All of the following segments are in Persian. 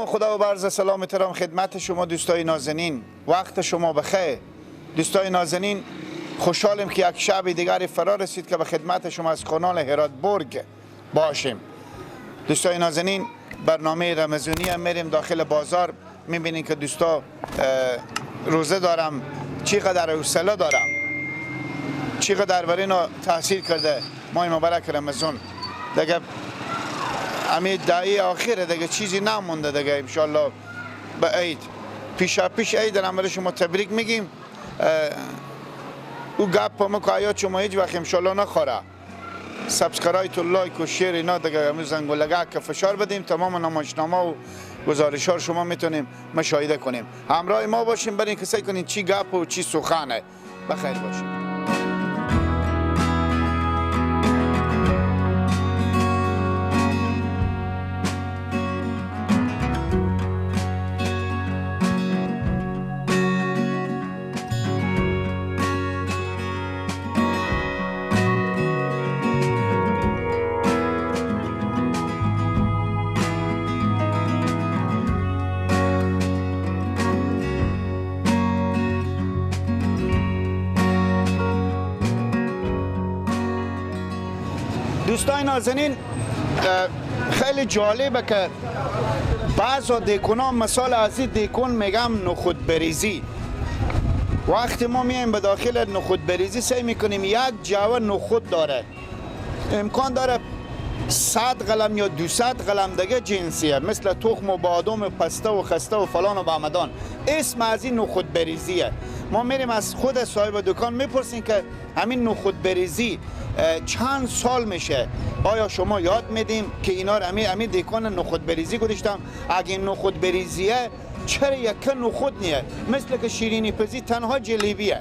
نام خدا و برز سلام احترام خدمت شما دوستای نازنین. وقت شما بخیر دوستای نازنین. خوشحالیم که یک شب دیگر فرا رسید که به خدمت شما از کانال هرات برگ باشیم. دوستای نازنین، برنامه رمضانی هم میریم داخل بازار، میبینیم که دوستا روزه دارم، چقدر حوصله دارم، چقدر بر اینا تاثیر کرده ماه مبارک رمضان. دیگه همین دعیه آخره، دیگه چیزی نمونده دیگه. انشالله به عید پیشا پیش عید هم برای شما تبریک میگیم. او گپ ما که آیات شما هیچ وقت انشالله نخوره. subscribe و like و share اینا دیگه همون زنگولگه که فشار بدیم، تمام نمایشنامه و گزارش ها شما میتونیم مشاهده کنیم. همراه ما باشیم برین که سعی کنیم چی گپ و چی سخنه. بخیر باشیم. دوستای نازنین، خیلی جالبه که بعضا دیکونا مثال از این دیکون میگم نخود بریزی. وقتی ما میایم به داخل نخود بریزی سعی میکنیم یک جوه نخود داره، امکان داره 100 قلم یا 200 قلم دیگه جنسیه، مثل تخم و بادام و پسته و خسته و فلان و بهمدان. اسم از این نخود بریزیه. ما میریم از خود صاحب دکان میپرسیم که همین نخود بریزی چند سال میشه، آیا شما یاد میدیم که اینا رو همین دکان نخود بریزی گذاشتم؟ اگه این نخود بریزیه چرا یک نخود نیه؟ مثل که شیرینی پزی تنها جلیبیه،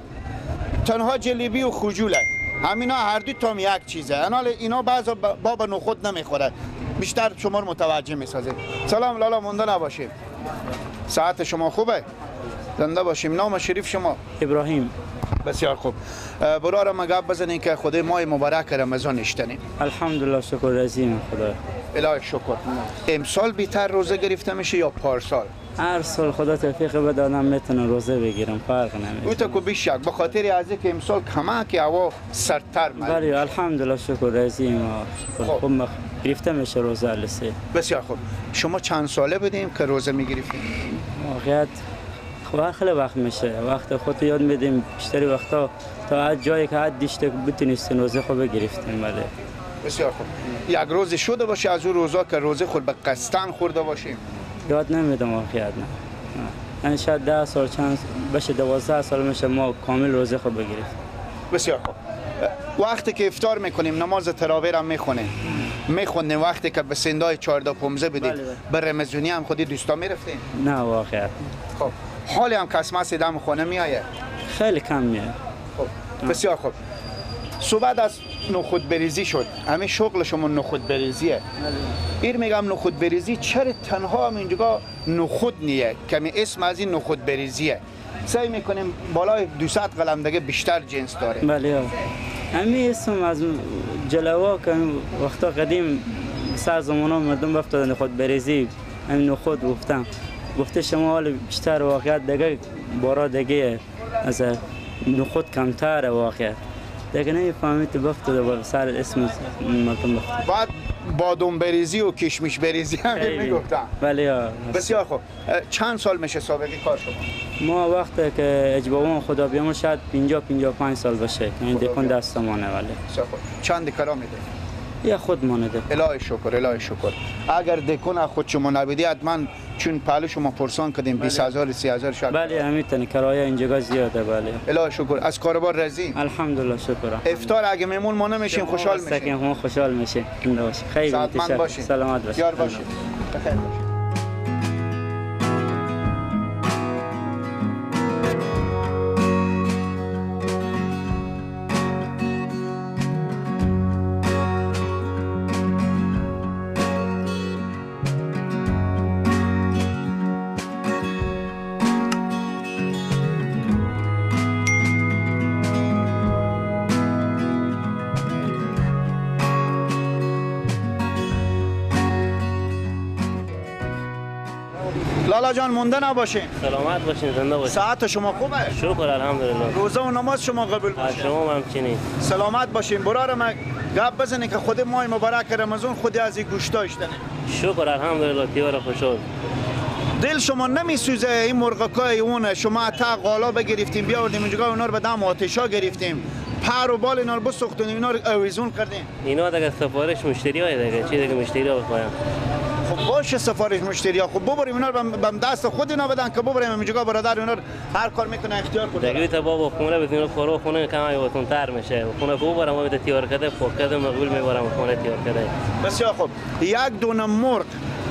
تنها جلیبی و خجوله، همینا هر دو تام یک چیزه. اینا بعضا باب نخود نمیخوره. بیشتر شما رو متوجه میسازه. سلام لالا، مونده نباشیم. ساعت شما خوبه؟ زنده باشیم. نام شریف شما؟ ابراهیم. بسیار خوب. برا را مگب بزنین که خدای ماه مبارک رمضان اشتنیم. الحمدلله شکر رزیم خدا. الهی شکر. امسال بیتر روزه گرفته میشه یا پارسال؟ هر سال خدا توفیق بده آدم میتونه روزه بگیرم، فرق نمیکنه. او تا کو بیشک به خاطر از اینکه امسال کمک هوا سردتر میشه. بله الحمدلله شکر رزیم. خوب گرفته میشه روزه السه. بسیار خوب. شما چند ساله بودیم که روزه میگرفتیم؟ واقعیت خب خیلی وقت میشه، وقت خود یاد میدیم بیشتری وقتا تا از جایی که حد دیشته بتونستیم روزه خوب گرفتیم. بله بسیار خوب. یک روز شده باشه از اون روزا که روزه خود به قصدن خورده باشیم؟ یاد نمیدم واقعیت نه. یعنی شاید 10 سال چند بشه 12 سال میشه ما کامل روزه خوب بگیریم. بسیار خوب. وقتی که افطار میکنیم نماز تراویح هم میخونیم، میخوندیم وقتی که به سندای 14 15 بودیم، به رمضانی هم خودی دوستا میرفتیم؟ نه واقعیت. خب حالی هم کسمس دم خونه میایه؟ خیلی کم میایه. خب بسیار خوب. صحبت از نخود بریزی شد. همه شغل شما نخود بریزیه. ایر میگم نخود بریزی چرا تنها هم اینجا نخود نیه کمی اسم از این نخود بریزیه. سعی میکنیم بالای 200 قلم دیگه بیشتر جنس داره. بله همین اسم از جلوا که وقتا قدیم سر زمانا مردم افتادن نخود بریزی، همین نخود گفتم. گفته شما حال بیشتر واقعیت دیگه بارا دیگه از نخود کمتر واقعیت دیگه نمیفهمید بفته با سر اسم مردم بفته. بعد بادام بریزی و کشمش بریزی هم میگفتن. بله بسیار خوب. چند سال میشه سابقه کار شما؟ ما وقتی که اجبابان خدا بیامون شاید 50 55 سال باشه این دکان دستمانه. ولی بسیار خوب. چند کرا میده؟ یا خود مانده. الهی شکر، الهی شکر. اگر دکان خود شما نبودی حتما چون پهلو شما پرسان کردیم 20000 30000 شد. بله همین کرایه اینجا زیاده. بله الهی شکر. از کاروبار راضی؟ الحمدلله شکر. افطار اگه میمون ما نمیشیم خوشحال میشیم. ما خوشحال میشیم. خیلی باشین. سلامت باشین. یار باشین. بخیر باشین. لالا جان مونده نباشین. سلامت باشین، زنده باشین. ساعت شما خوبه؟ شکر الحمدلله. روزه و نماز شما قبول باشه. شما همچنین. سلامت باشین. برار ما گپ بزنین که خود ماه مبارک رمضان خودی از این گوشت داشتنه. شکر الحمدلله تیار خوشحال. دل شما نمیسوزه این مرغکای اونه شما تا قالا بگرفتیم بیاوردیم اینجا اونا رو به دم آتشا گرفتیم پر و بال اینا رو بسوختونیم اینا رو اویزون کردیم. اینا دیگه سفارش مشتری های دیگه چی دیگه مشتری ها بخوایم. خب باشه سفارش مشتری ها، خب ببریم اینا رو به دست خود اینا بدن که ببریم اینجا برادر اینا رو هر کار میکنه اختیار کنه. دیگه تا بابا خونه بزنیم خورو خونه کم آسان تر میشه. خونه ببرم ما تیار کرده پاک کرده مقبول میبرم خونه تیار کرده. بسیار خوب. یک دونه مرغ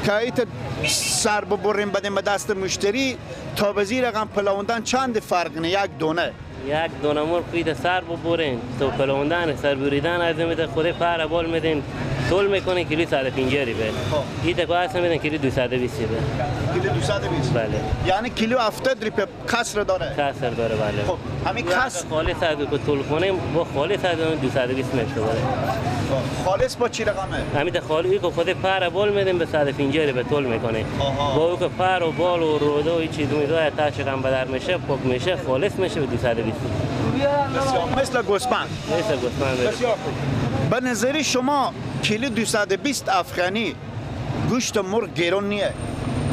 که ایت سر ببریم بدیم به دست مشتری تا به زیر رقم پلاوندن چند فرق نه؟ یک دونه یک دونه مرغ ایت سر ببرین تو پلاوندن سر بریدن از میده خود پر بال میدین طول میکنه کیلو 150 به ایت که اصلا میدن کیلو 220 به کیلو 220. بله یعنی کیلو 70 روپیه کسر داره. کسر داره بله. خب همین کسر خالص از که طول کنیم با خالص از 220 میشه. بله خالص با چی رقمه؟ همین خالی که خود پر بال میدیم به 150 به طول میکنه. با او که پر و بال و روده و این چیز میذاره تا چقدر بدر میشه پاک میشه خالص میشه به 220. مثل گوسفند. مثل گوسفند. بسیار خوب. به نظر شما کیلو 220 افغانی گوشت مرغ گرون نیه؟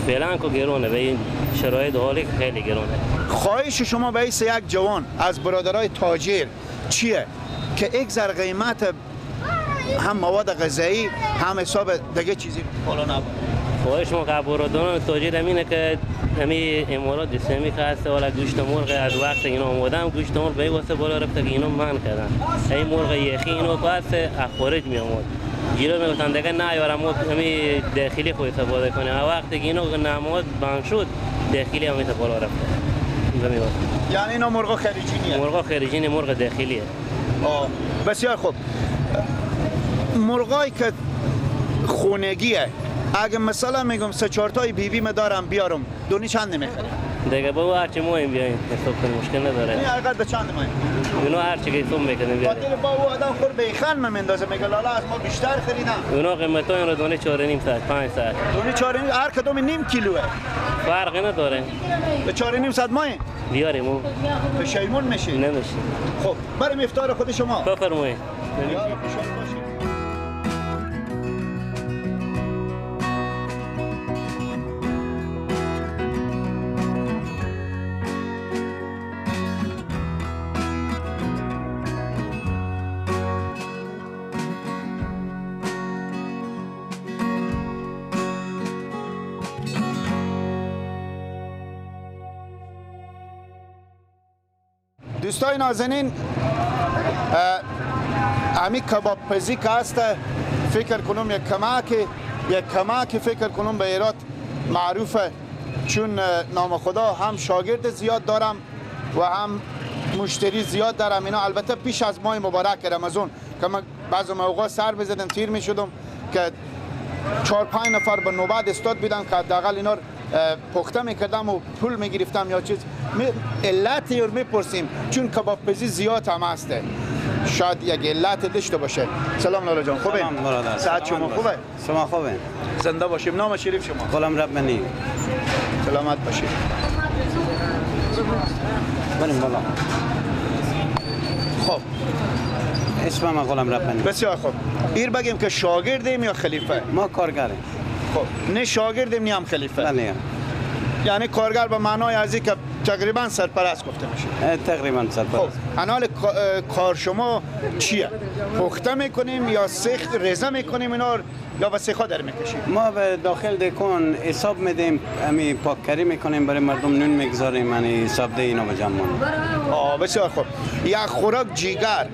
فعلا که گرونه به این شرایط حالی خیلی گرونه. خواهش شما به یک جوان از برادرای تاجر چیه که یک ذره قیمت هم مواد غذایی هم حساب دیگه چیزی بالا نبود؟ خواهش ما برادران تاجر همینه که همین امارات اسلامی که هست حالا گوشت مرغ از وقت اینا آمدن گوشت مرغ به واسه بالا رفته که اینا من کردن. این مرغ یخی اینو که هست از خارج می آمد. گیرو میگفتن دیگه نه یارم ما همین داخلی خود استفاده کنیم. وقتی که اینو نماد بند شد داخلی هم بالا رفته. یعنی اینا مرغ خارجی نیست؟ مرغ خارجی نیست، مرغ داخلیه. بسیار خوب. مرغایی که خونگیه اگه مثلا میگم سه چهار تای بیبی ما دارم بیارم دونی چند نمیخریم؟ دیگه بابا هرچی مهم بیاین حساب کنیم مشکل نداره. این اقل به چند مهم؟ اونا هرچی که حساب میکنیم بیاریم. خاطر با او آدم خور بیخن من میندازه میگه لالا از ما بیشتر خریدم. اونا قیمتای رو دونه 4.5 ساعت 5 ساعت. دونه 4.5 هر کدوم نیم کیلوه. فرقی نداره. به 4.5 ساعت ماه بیاریم او. پشیمون میشی؟ نمیشی. خب بریم افطار خود شما. بفرمایید. دوستای نازنین امی کباب پزی که هست فکر کنم یک کمک فکر کنم به ایرات معروفه، چون نام خدا هم شاگرد زیاد دارم و هم مشتری زیاد دارم اینا. البته پیش از ماه مبارک رمضان که من بعض موقع سر می‌زدم تیر می‌شدم که 4-5 نفر به نوبت استاد بودن که حداقل اینا پخته میکردم و پول میگرفتم یا چیز. علت رو میپرسیم چون کباب پزی زیاد هم هسته، شاید یک علت داشته باشه. سلام لالا جان، خوبه؟ سلام برادر، ساعت شما خوبه؟ شما خوبه؟ زنده باشیم. نام شریف شما؟ غلام ربانی. سلامت باشید. بریم بالا. خب اسم ما غلام ربانی. بسیار خوب. ایر بگیم که شاگردیم یا خلیفه؟ ما کارگریم. خب نه شاگردیم نه هم خلیفه. بله. یعنی کارگر به معنای از که تقریبا سرپرست گفته میشه. تقریبا سرپرست. خب انال کار شما چیه؟ پخته میکنیم یا سیخ رزه میکنیم اینا یا به سیخا در میکشیم؟ ما به داخل دکان حساب میدیم، امی پاککاری میکنیم برای مردم، نون میگذاریم، یعنی حساب ده اینا به جمع. بسیار خوب. یک خوراک جیگر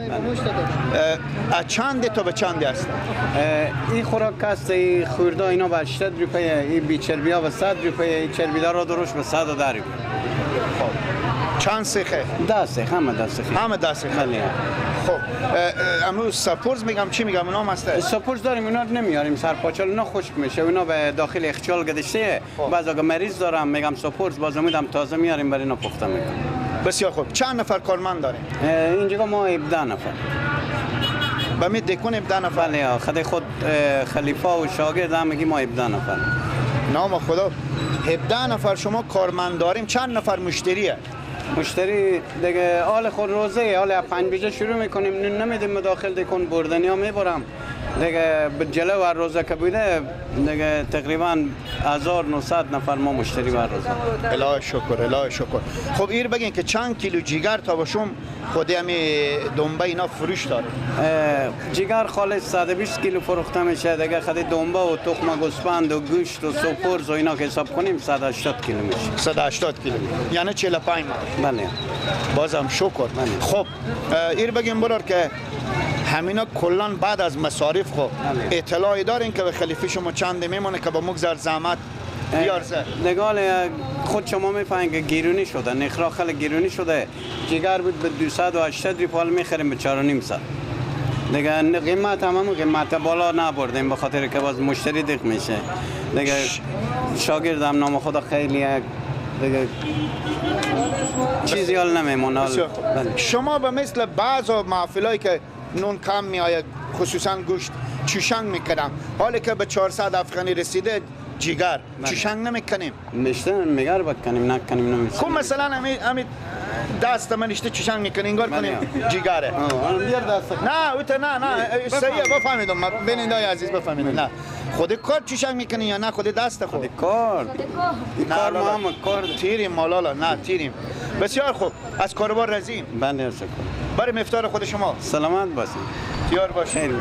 از چند تا به چند هست؟ این خوراک هست، این خورده اینا به 80 روپیه، این بیچربی ها به 100 روپیه، این چربیدار را درست به 110 روپیه. خب چند سیخه؟ 10 سیخ، همه 10 سیخه. همه 10 سیخه. بله. خب امروز سپورز میگم چی میگم اونا هست؟ سپورز داریم، اونا رو نمیاریم، سرپاچال اونا خشک میشه، اونا به داخل یخچال گذاشته. بعض اگه مریض دارم میگم سپورز، باز امیدم تازه میاریم برای اینا پخته میکنم. بسیار خوب. چند نفر کارمند داریم؟ اینجا ما 17 نفر. به می دکون 17 نفر؟ بله، خود خلیفه و شاگرد همگی ما 17 نفر. نام خدا 17 نفر شما کارمند داریم، چند نفر مشتریه؟ مشتری دیگه آل خود روزه، آل 5 بجه شروع میکنیم، نون نمیدیم داخل دکان، بردنی ها میبرم دیگه. به جلو هر روزه که بوده دیگه تقریبا 1900 نفر ما مشتری بر روزه. الهی شکر، الهی شکر. خب ایر بگین که چند کیلو جیگر تا باشم خودی همی دنبه اینا فروش داره؟ جیگر خالص 120 کیلو فروخته میشه دیگه. خدی دنبه و تخم گوسفند و گوشت و سوپرز و اینا که حساب کنیم 180 کیلو میشه. 180 کیلو یعنی 45 من. بله. بازم شکر. بله. خب ایر بگیم برار که همینا کلا بعد از مصارف خب اطلاعی دارین که به خلیفه شما چند میمونه که با مگذر زحمت بیارزه؟ نگال خود شما میفهمید که گیرونی شده، نخرا خیلی گیرونی شده. جگر بود به 280 ریپال میخریم به 450 دیگه. قیمت هم قیمت بالا نبردیم به خاطر که باز مشتری دیگ میشه دیگه. شاگردم نام خدا خیلی دیگه چیزی حال نمیمونه. شما به مثل بعض محفلایی که نون کم میآید خصوصا گوشت چوشنگ میکنم، حالی که به 400 افغانی رسیده جیگر چوشنگ نمیکنیم؟ میشتن میگر بکنیم نکنیم نمیشه. خب مثلا همین دست من اشته چوشنگ میکنیم انگار کنیم جیگره. نه اوت نه نه صحیح بفهمیدم ببینید ای عزیز بفهمیدم. نه خود کار چوشنگ میکنی یا نه خود دست خود کار؟ کار ما هم کار تیریم مالالا نه تیریم. بسیار خوب، از کاروبار راضییم؟ بله شکر. برای مفتار خود شما سلامت باشید. تیار باشید.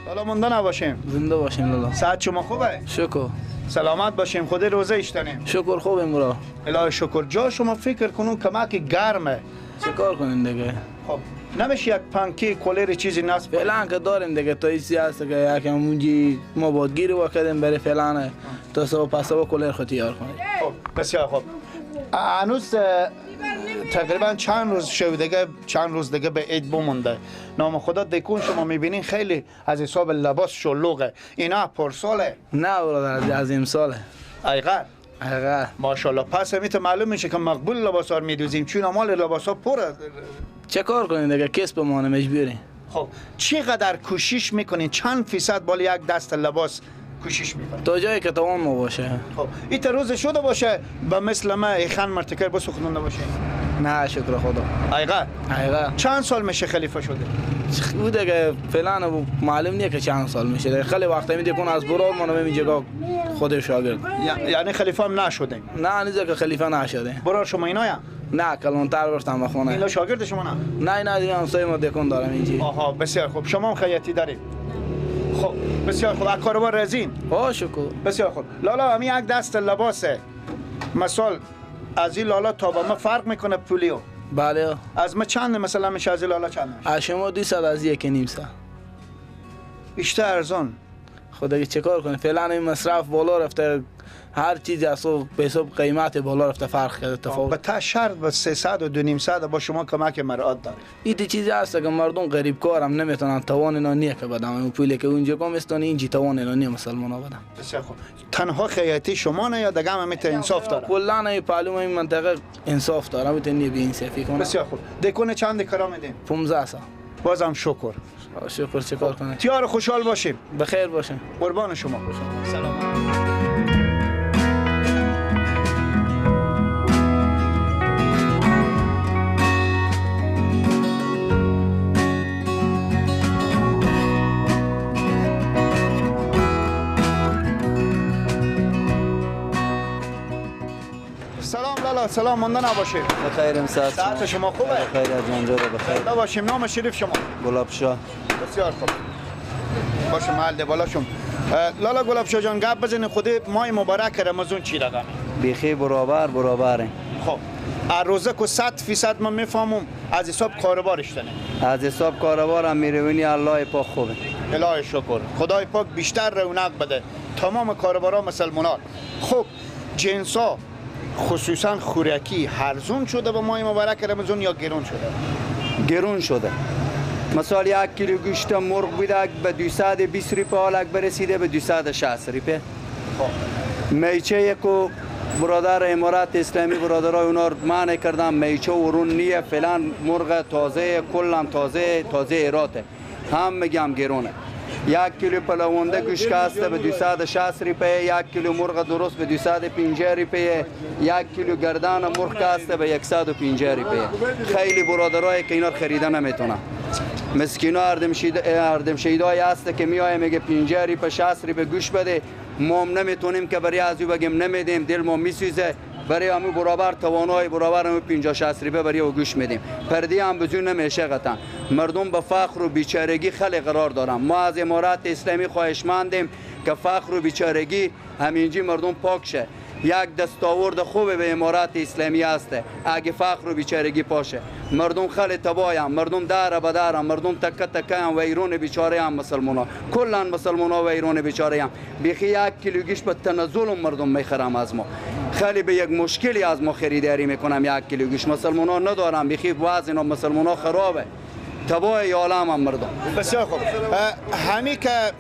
لالا مونده نباشیم. زنده باشیم لالا. ساعت شما خوبه؟ شکر. سلامت باشیم. خود روزه ایشتنیم. شکر خوبیم برا. الهی شکر. جا شما فکر کنون کمک گرمه. چه کار کنیم دیگه؟ خب نمیشه یک پنکی کولر چیزی نصب فعلا که داریم دیگه. تا ایسی هست که یکم اونجی ما بادگیر وا کردیم برای فعلا تا صبح پس صبح کولر خود تیار کنیم. خب بسیار خوب. هنوز تقریبا چند روز شو دیگه، چند روز دیگه به عید بمونده. نام خدا دکون شما میبینین خیلی از حساب لباس شلوغه. اینا پرساله؟ نه برادر از امساله. ایقا ایقا ماشاءالله. پس همیت معلوم میشه که مقبول لباس ها میدوزیم چون مال لباس ها پر. چه کار کنیم دیگه، کسب ما مجبوریم. خب چقدر کوشش میکنین؟ چند فیصد بالا یک دست لباس کوشش میکنین؟ تا جایی که توان ما باشه. خب این روز شده باشه به مثل ما ایخن مرتکر بسوخنونده باشه؟ نه شکر خدا. ایقا ایقا. چند سال میشه خلیفه شده؟ او دیگه فعلا معلوم نیست که چند سال میشه دیگه. خیلی وقت میده کن از برار ما نمیجه خود شاگرد. یعنی خلیفه هم نشده؟ نه هنوز که خلیفه نشده. برار شما اینا؟ نه کلانتر برفتم به خونه. اینا شاگرد شما نه؟ نه اینا دیگه همسایه ما دکون دارم اینجا. آها بسیار خوب. شما هم خیاطی دارید؟ خب بسیار خوب. از کاروبار راضین؟ آه شکر. بسیار خوب. لالا همین یک دست لباسه مثال از این لالا تا با ما فرق میکنه پولیو؟ بله. از ما چند مثلا میشه از این لالا چند میشه؟ از شما 200 از 1.5. بیشتر ارزان. خدا دیگه چه کار کنه؟ فعلا این مصرف بالا رفته، هر چیزی از به حساب قیمت بالا رفته، فرق کرده تفاوت. به تا شرط به 300 و 250 با شما کمک مراد داره. این چیزی هست که مردم غریب کارم نمیتونن، توان اینا نیه که بدم اون پولی که اونجا کم استانی اینجا توان اینا نیه مسلمانا بدم. بسیار خوب. تنها خیاطی شما نه یا دیگه هم میته انصاف داره؟ کلا این پهلو این منطقه انصاف داره، میتونی بی انصافی کنه. بسیار خوب. دکون چند کرا میدیم؟ 15 سال. بازم شکر. شکر. چه کار کنه؟ تیار خوشحال باشیم. بخیر باشیم. قربان شما. سلام. سلام، مونده نباشیم. بخیرم. ساعت شما خوبه؟ بخیر جان جان بخیر. زنده باشیم. نام شریف شما؟ گلاب شاه. بسیار خوب. باشه محل بالا شم. لالا گلاب شاه جان گپ بزنین خود ماه مبارک رمضان چی رقمه؟ بیخی برابر برابره. خب روزه که 100% من میفهمم از حساب کاروبارش دنه. از حساب کاروبار هم میرونی الله پاک خوبه. الهی شکر. خدای پاک بیشتر رونق بده تمام کاروبارا مسلمانان. خب جنسا خصوصا خوراکی هرزون شده به ماه مبارک رمضان یا گرون شده؟ گرون شده. مثلا یک کیلو گوشت مرغ بوده به 220 ریپه، حالک برسیده به 260 ریپه. خب میچه یکو برادر امارات اسلامی برادرای اونا رو منع کردن، میچه و رون نیه، فعلا مرغ تازه کلم تازه تازه ایراته، هم میگم گرونه. یک کیلو پلوانده گوشت هست به 260 روپیه، یک کیلو مرغ درست به 250 روپیه، یک کیلو گردن مرغ هست به 150 روپیه. خیلی برادرای که اینا خریده نمیتونن. مسکینا اردم شیدای هست که میای میگه 50 روپیه 60 روپیه گوش بده، ما هم نمیتونیم که برای از او بگیم نمیدیم، دل ما میسوزه. برای همو برابر توانای برابر همو 50 60 روپیه برای او گوش میدیم. پرده هم بزون نمیشه قطعا. مردم به فقر و بیچارگی خیلی قرار دارن. ما از امارات اسلامی خواهشمندیم که فقر و بیچارگی همینجی مردم پاک شه. یک دستاورد خوب به امارات اسلامی هست اگه فقر و بیچارگی پاشه. مردم خیلی تباهی هم، مردم در به در هم، مردم تکه تکه هم و ایران بیچاره هم، مسلمان ها کلا مسلمان ها و ایران بیچاره هم. بیخی یک کیلو گوشت به تنزل مردم میخرم از ما، خیلی به یک مشکلی از ما خریداری میکنم. یک کیلو گوشت مسلمان ها ندارم، بیخی وضع اینا مسلمان ها خرابه، تباه عالم هم مردم. بسیار خوب. همی که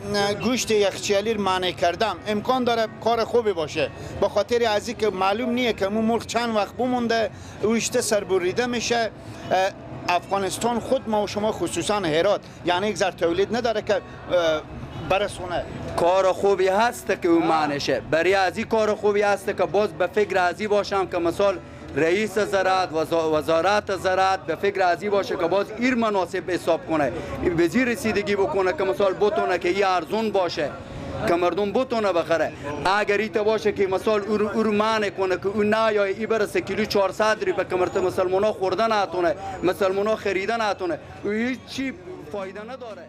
گوشت یخچالی معنی کردم امکان داره کار خوبی باشه، با خاطر از اینکه معلوم نیه که مو مرغ چند وقت بمونده، اوشته سربریده میشه. افغانستان خود ما و شما خصوصا هرات یعنی یک ذره تولید نداره که برسونه. کار خوبی هست که او معنیشه، برای از این کار خوبی هست که باز به فکر ازی باشم که مثال رئیس زراعت وزارت زراعت به فکر ازی باشه که باز ایر مناسب حساب کنه، به زیر رسیدگی بکنه که مثال بتونه که این ارزون باشه که مردم بتونه بخره. اگر ایت باشه که مثال او رو منع کنه که او نه یا ای برسه کیلو 400 روپیه که مرد مسلمان ها خورده نتونه، مسلمان ها خریده نتونه، او هیچ فایده نداره.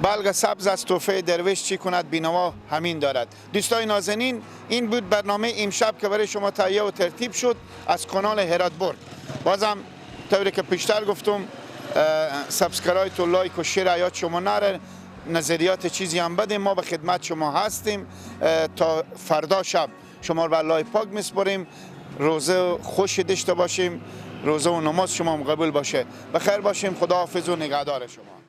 بلگ سبز از توفه درویش چی کند بینوا همین دارد. دوستای نازنین، این بود برنامه امشب که برای شما تهیه و ترتیب شد از کانال هرات برد. بازم طوری که پیشتر گفتم subscribe و like و share یاد شما نره، نظریات چیزی هم بدیم، ما به خدمت شما هستیم. تا فردا شب شما رو به الله پاک میسپاریم. روزه خوش داشته باشیم، روزه و نماز شما هم قبول باشه. بخیر باشیم، خداحافظ و نگهدار شما.